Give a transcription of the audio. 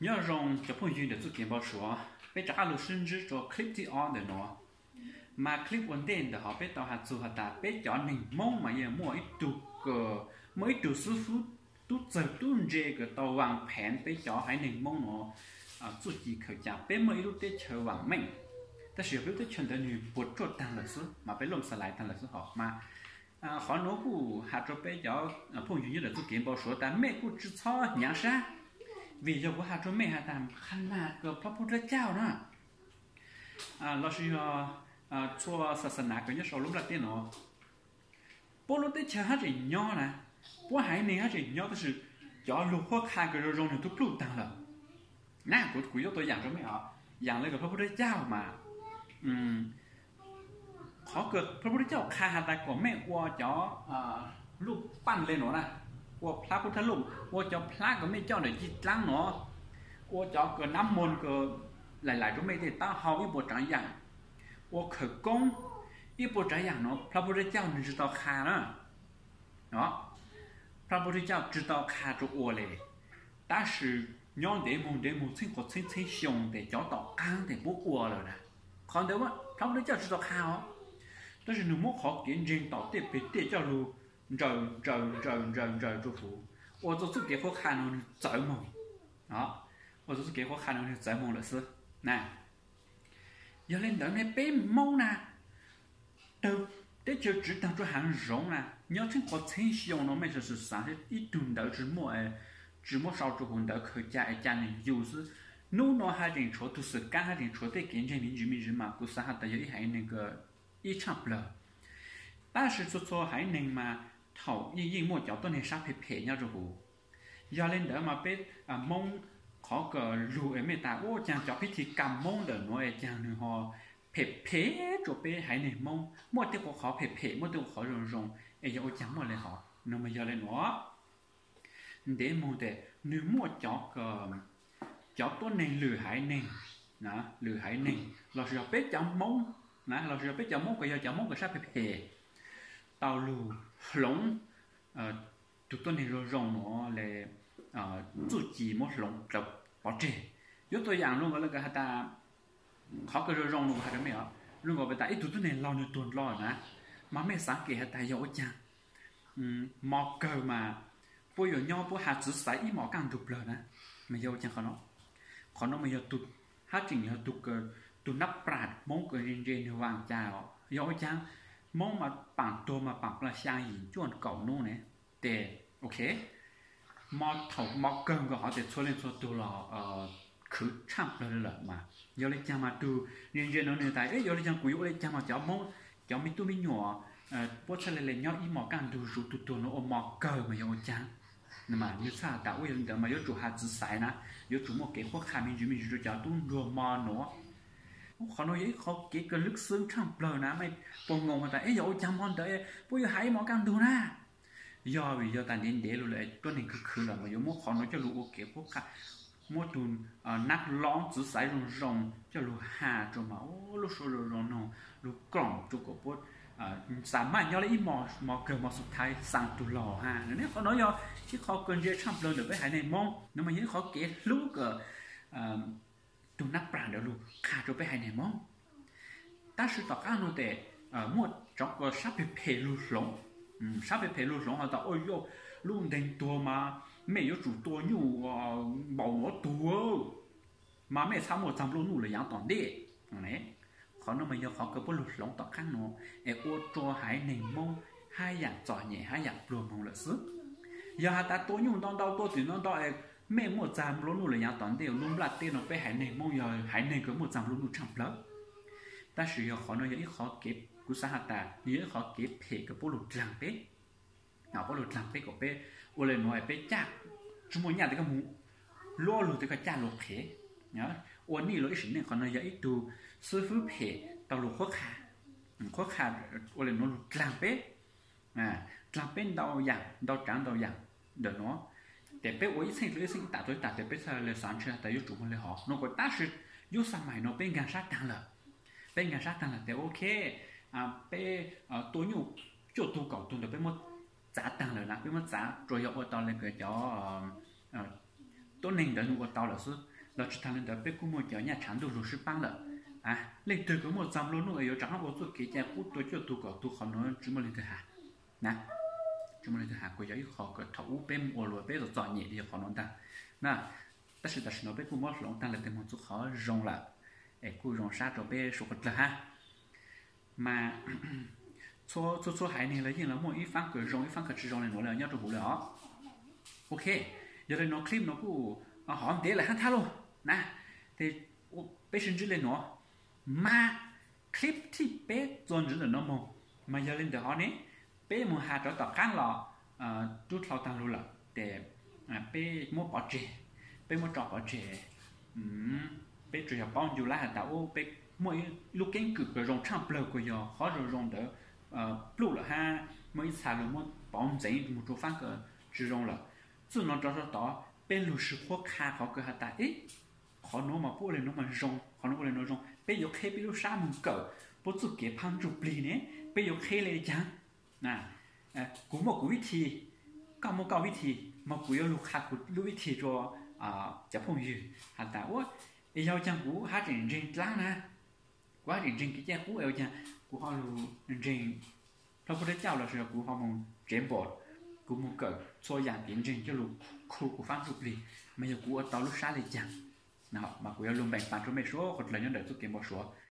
Nyob zoo cov phooj ywg ntawm txuj kev npau suav, peb rov qab los sib ntsib rau clip thib ob ntawm no. Mas clip ua ntej ntawm hov peb tau has txug has tas peb cov neeg Hmoob mas yeej muaj ib tug, muaj ib tug xib fwb tub txawg tub ntse kws tau vaam pheev peb cov haiv neeg Hmoob no txuj ci khaws ca. Peb muaj ib lub teb chaws vaam meej, tab sis yog peb lub teb chaws ntawd nwg puas tsuaj taag lawm xwb mas peb looj xa lais taag lawm xwb hov mas qhov nuav kuj has rua peb cov phooj ywg nyob ntawm txuj kev npau suav tas mej kuj tsi txhob hnyav sab, vim yog kuv has rua mej has tas qha nag kws Phab Pub Dlab Cauj na lossis yog txhua xas xas nas kws nyob sau lub nplaj teb no, puab lub teb chaws hab tseem nyob na, puab haiv neeg hab tseem nyob tab sis cov lug qhuab qha kws zoo zoo nwg tub pluj taag lawm na. Kuv yuav tau yaam rua mej os, yaam le kws Phab Pub Dlab Cauj mas qhov kws Phab Pub Dlab Cauj qha has tas kom mej ua cov luj paj le nuav na, ua plab pub thab luj, ua cov plab kws mej coj ntawm ci dlaab nuav, ua cov kws nab moog kws lais lais rua mej tej taub hau ib puas tsaav yaam, ua khawv koob ib puas tsaav yaam nuav Phab Pub Dlab Cauj nwg tsi tau qha na. Phab Pub Dlab Cauj tsi tau qha rua ua le, tab sis nyob ntev moog ntev moog txheeb qhov txheeb txheeb xyoo tes cov tom qaab tes puab ua lawm na. Qhov ntawd Phab Pub Dlab Cauj tsi tau qha os, tab sis nwg muab qhov kev ntseeg tom tej peg tej coj lug ntsaws ntsaws ntsaws ntsaws ntsaws rua huv, ua rua txuj kev qhuab qha no nwg txawv moog, ua rua txuj kev qhuab qha no nwg txawv moog lawm xwb na. Yog le ntawd ne peb Hmoob na, tawg teb chaws tsiv taag rua haav zoov na, nyob txheeb qhov txheeb xyoo no mej xav xav seb ib tug ntawv tsi muaj, tsi muab sau rua huv ntawv khaws ca es ca nwg yug xwb. Nub no hab tseem tshuav tug xwm kab hab tseem tshuav tej kev ntseeg me ntsis me ntsis mas kuv xav has tas yog ib haiv neeg kws ib tshaaj plawg. Tab sis txhua txhua haiv neeg mas thaum yeej yeej muaj cov tuab neeg sab phem phem nyob rua huv. Yog le ntawd mas peb Hmoob qhov kws lug es mej tas ua caag cov pib thi kam Hmoob ntawm nuav es caag nwg ho phem phem rua peb haiv neeg Hmoob, muaj tej qhov phem phem muaj tej qhov zoo zoo, es yog ua caag muaj le hov no mas yog le nuav. Ntev moog tes nwg muaj cov tuab neeg lwm haiv neeg, lwm haiv neeg lossis yog peb cov Hmoob na, lossis yog peb cov Hmoob kws yog cov Hmoob kws sab phem phem tau lug hloov tug tuab neeg zoo zoo nuav le txuj ci muab hloov dlawv pov tseg. Yuav tau yaam zoo nkaus le kws has tas, qhov kws zoo zoo no has rua mej os, zoo nkaus le tas ib tug tuab neeg laug nwg tuag dlua na, mas mej xaav kem has tas yog ua caag mos kawg mas puab yuav nyob puab has txwv xaiv ib mos kaj ntug plawg na, mas yog ua caag qhov no? Qhov no mas yog tug, hab tseem yog tug nab plam Hmoob kws ntse ntse nwg vaam ca os. Yog ua caag? Hmoob mas paam tuag mas paam plas xyaa yim cuaj kaum nub ne. Tes, ok, thaum mos kawg nkaus hov tes txhua leej txhua tug los khwv tshaaj plawg le lawm mas. Yog le caag mas tug ntse ntse no nwg tas, yog le caag kuv yuav ua le caag mas cov Hmoob, cov me tub me nyuam, puab txhaj le le nyob ib mos kaj ntug zuv tug tuag no ua mos kawg mas yog ua caag? Nwg txhaj tas ua yog le ntawd mas yuav tsum has txwv xaiv na, yuav tsum muaj kev qhuab qha me ntsis me ntsis rua cov tub nruag mos nuav. Qhov no yog ib qhov kev kws lwj xwb tshaaj plawg na, mej puas ngoo has tas, eb, yog ua caag hmo ntawd puab yuav has ib mos kaj ntug na? Yog vim yog tas ntev ntev lug lawm tuab neeg khwv khwv lawm mas yuav muab qhov no coj lug ua kev qhuab qha, muab tug nab loob txwv xaiv zoo zoo coj lug has rua mas lub suab zoo zoo noog lug kloom rua kom puab xa maj nyob le ib mos, mos kawg mos xu thaiv xaa tug laug has. Ne qhov no yog ib qhov kws ntse tshaaj plawg ntawm peb haiv neeg Hmoob, no mas yog ib qhov kev hlub kws tug nab plam ntawd lug qha rua peb haiv neeg Hmoob. Tab sis tom qab no tes muaj cov kws sab phem phem lug hloov, sab phem phem lug hloov has tas, ua yog lub nteeg tuag mas mej yuav tsum tua nyuj npaum nuav tug, mas mej txhaj muaj txag nplua nuj lawm yaav tom ntej. Qhov no mas yog qhov kws puab lug hloov tom qab no es ua rua haiv neeg Hmoob hab yaam txom nyem hab yaam pluag moog lawm xwb. Yog has tas tua nyuj ntau ntau tua twm ntau ntau es mej muaj txag nplua nuj lawm yaav tom ntej, lub nplaj teb no peb haiv neeg Hmoob yog haiv neeg kws muaj txag nplua nuj tshaaj plawg. Tab sis yog qhov no yog ib qhov kev, kuv xaav has tas yog ib qhov kev phem kws puab lug dlaag peb, puab lug dlaag peb kom peb ua le nuav peb caj tsi muaj nyaj tes koj moog luab lug tes koj caj lug qhev, ua nij lug ib sim neej. Qhov no yog ib tug xib fwb phem tau lug qhuab qha, qhuab qha ua le nuav lug dlaag peb, dlaag peb ntau yaam ntau tsaav ntau yaam ntawm nuav. Tes peb ua ib txheej rua ib txheej ib tam rua ib tam tes peb txhaj le xaav ntshe tas yuav tsum muaj le hov no kuj, tab sis yub xab mais no peb nkaag sab taag lawm, peb nkaag sab taag lawm tes ok, peb tua nyuj cuaj tug kaum tug ntawd peb muab txav taag lawm na, peb muab txav rua yog ua tau le kws cov tuab neeg ntawd nws ua tau lawm xwb. Los tsis tas li ntawd peb kuj muaj cov nyaj tshav ntuj lug sib paab lawm. Leej twg kws muaj txaj nplua nuj es yuav rov qaab ua txuj kev cai qub tua cuaj tug kaum tug qhov nuav tsis muaj leej twg has, na, tsis muaj leej twg has. Kuj yog ib qho kws thaum ub peb mus ua luag peb txom txom nyem yog qhov nuav ntag na. Tab sis tam sim no peb kuj muab hloov taag lawm tes moog txug qhov zoo lawm, es kuj zoo sab rua peb suav qhov dlawg hab. Mas txhua txhua haiv neeg los yeej los muaj ib faab kws zoo ib faab kws tsis zoo le nuav le nyob rua huv le os. Ok, yog le nuav clip no kuj hov ntev lawm hab thab lauj na, tes peb sib ntsib le nuav. Mas clip thib peb txuas ntxiv ntawm no moog, mas yog le ntawm hov ne, peb moog has rov tom qaab los rub dlhau taag lug lawm tes peb muab pov tseg, peb muab tso pov tseg. Peb tsuas yog paub ncu lab has tas ub peb muaj ib lub keeb kwm kws zoo tshaaj plawg kws yog qhov zoo zoo ntawd pluj lawm hab muaj ib txha lug muab pauv ntxeev moog rua faab kws tsis zoo lawm. Txij no rov rau tod peb lug sib qhuab qha qhov kws has tas ib qhov nuav mas puab ua le nuav mas zoo, qhov nuav ua le nuav zoo, peb yuav qheb peb lub sab moog kawm puab txuj kev phaj ntsuj plig ne, peb yuav qheb le caag? Kuv muaj kuv vib thi, koj muaj koj vib thi, mas kuv yuav lug qha kuv lub vib thi rua cov phooj ywg has tas ua, es yog caag kuv hab tseem ntseeg dlaab na, kuv hab tseem ntseeg kev cai qub es ua caag kuv ho lug ntseeg Phaj Pub Thawj Cauj lossis yog kuv ho moog tsev npom, kuv moog kawm txhua yaam kev ntseeg coj lug khu kuv faab ntsuj plig, mas yog kuv ua tau lub sab le caag? Mas kuv yuav lug npeeg paas rua mej suav qhov dlawg nyob ntawm txuj kev npau suav.